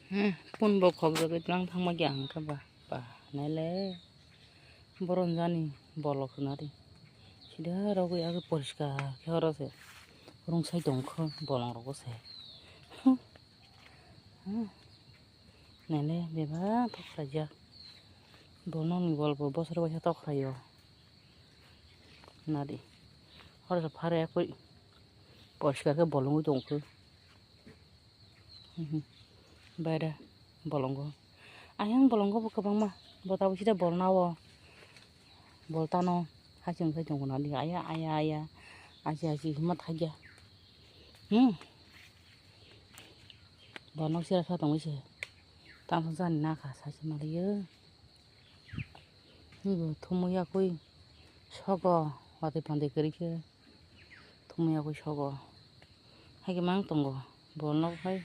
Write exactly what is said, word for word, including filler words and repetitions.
Hmm, pun bo khok jagwi tlang thangma khe ang khe ba, ba, naile boron jani bolok hwnari. Sida rogwi age poriskar khe oro se rungsai tong kho bolong rogo se. Hmm. Hmm. Naile bebak thok khlaijak. Bolno ni bolbo bosor waisa thok khlaio. Nadi. Horo se phare koi poriskar khe bolongwi tong kho. Mhm. Baira bolongo. Ayang bolongo bo kwbangma. Bo tabuk sida bolna o. Bol tano. Haching khai tongo nadi. Aya, aya, aya. Achi, achi hima thagya. Hmm. Bo nok sira sa tongwi se. Tamo jani nakha sa se maliyo. Bo thumu yakui sogo. Watwi phandai kwrwi khe. Thumu yakui sogo. Hai khe mang tongo. Bol nok hai.